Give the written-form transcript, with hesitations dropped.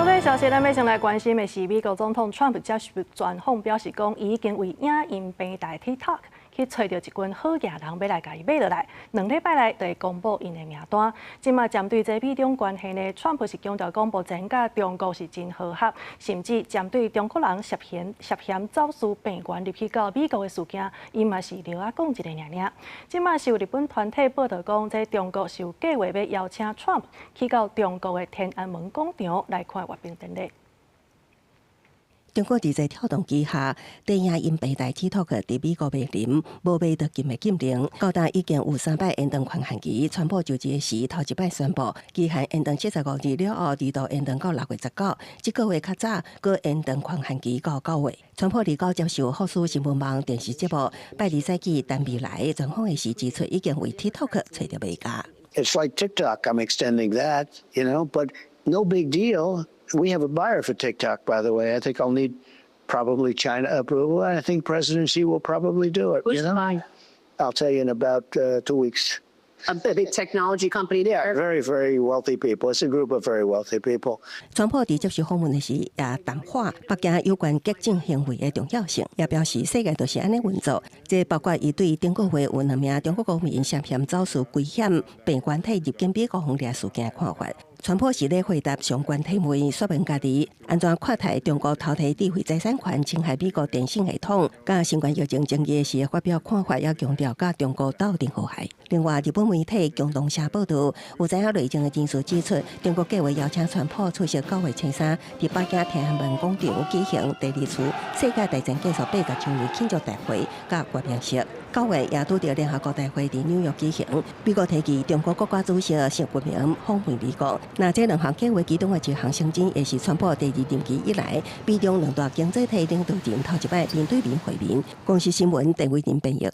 國際消息，咱欲先來關心的是美國總統川普接受專訪表示講，伊已經為影音平台 TikTok 去揣著一群好額人欲來共伊買落來，2禮拜內就會公布𪜶的名單。這馬針對這美中關係呢，川普是強調講，目前佮中國是真和諧，甚至針對中國人涉嫌走私病原入去到美國的事件，伊嘛是著愛講一下爾爾。這馬是有日本團體報道講，這中國是有計劃欲邀請川普去到中國的天安門廣場來看閱兵典禮。中國佇字節跳動旗下，電影音平台 TikTok 佇美國面臨無買得禁的禁令，到今已經有三擺延長權限期。川普就職時頭一擺宣布，期限延長75日了後，二度延長到6月19，這個月較早，閣延長權限期到9月。川普29接受福斯新聞網電視節目拜二早起談未來專訪的時指出，已經為 TikTok 揣著買家。 It's like TikTok, I'm extending that, but no big deal. We have a buyer for TikTok, by the way. I think I'll need probably China approval, and I think President Xi will probably do it. Who's You know? buying? I'll tell you in about 2 weeks. A big technology company there. Very, very wealthy people. It's a group of very wealthy people. 川普佇接受訪問的時，也淡化北京有關激進行為的重要性，也表示世界就是按呢運作。這包括伊對頂個月有兩名中國公民涉嫌走私危險病原體入境美國方面事件的看法。川普是咧回答相關提問，說明家己按怎看待中國偷提智慧財產權侵害美國電信系統，佮新冠疫情爭議時發表看法，也強調佮中國鬥陣和諧。另外，日本媒體共同社報道，有知影內情的人士指出，中國計劃邀請川普出席9月初三佇北京天安門廣場舉行第二次世界大戰結束80週年慶祝大會佮閱兵式。9月也拄著聯合國大會佇紐約舉行，美國提議中國國家主席習近平訪問美國。若這兩項計劃其中的一項成真，會是川普第二任期以來，美中兩大經濟體領導人頭一擺面對面會面。公視新聞鄧偉林編譯。